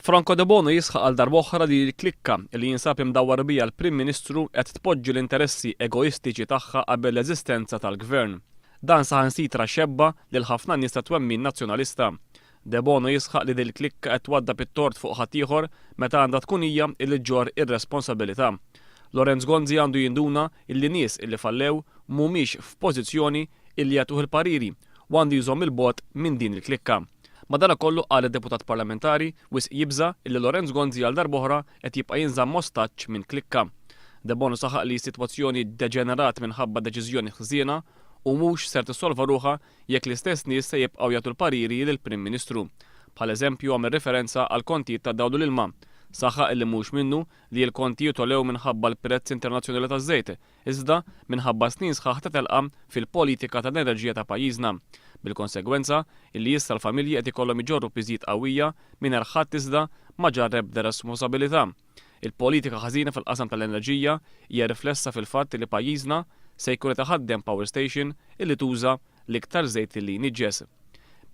Franco Debono jisħaq għal darb'oħra li l-klikka li jinsab imdawwar biha l-Prim Ministru qed tpoġġi l-interessi egoistiċi tagħha qabel l-eżistenza tal-Gvern. Dan saħansitra xebba' lil ħafna nies ta' twemmin Nazzjonalista. Debono jisħaq li dil-klikka qed twaddab it-tort fuq ħaddieħor meta għandha tkun hija illi ġġorr ir-responsabilità. Lawrence Gonzi għandu jinduna illi nies illi fallew mhumiex f'pożizzjoni illi jagħtuh il-pariri u għandu jżomm 'il bogħod minn din il-klikka. Madanakollu, qal id-deputat parlamentari, wisq jibża' illi Lawrence Gonzi għal darb'oħra qed jibqa' jinżamm ostaġġ minn klikka. Debono saħaq li s-sitwazzjoni ddeġenerat minħabba deċiżjoni ħżiena u mhux ser tissolva ruħha jekk l-istess nies se jibqgħu jagħtu l-pariri lill-Prim Ministru. Bħala eżempju għamel riferenza għall-kontijiet tad-dawl u l-ilma. Saħaq illi mhux minnu li l-kontijiet għolew minħabba l-prezz internazzjonali taż-żejt, iżda minħabba snin sħaħ ta' telqa fil-politika tal-enerġija ta' pajjiżna, bil-konsegwenza illi issa l-familji qed ikollhom iġorru piżijiet qawwija mingħajr ħadd iżda ma ġarr ebda responsabilità. Il-politika ħażina fil-qasam tal-enerġija hija riflessa fil-fatt illi pajjiżna se jkun qed iħaddem power station illi tuża l-iktar żejt illi jniġġes.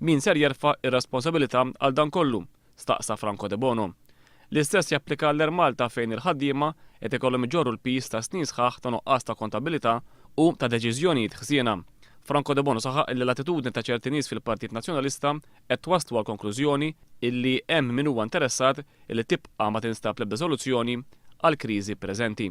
Min ser jerfa' r-responsabilità għal dan kollu? staqsa Franco Debono. L-istess japplika għall-Air Malta fejn il-ħaddiema qed ikollhom iġorru l-piż ta' snin sħaħ ta' nuqqas ta' kontabilità u ta' deċiżjonijiet ħżiena. Franco Debono saħaq illi l-attitudni ta' ċerti nies fil-Partit Nazzjonalista qed twasslu għall-konklużjoni illi hemm min huwa interessat illi tibqa' ma tinstab l-ebda soluzzjoni għall-kriżi preżenti.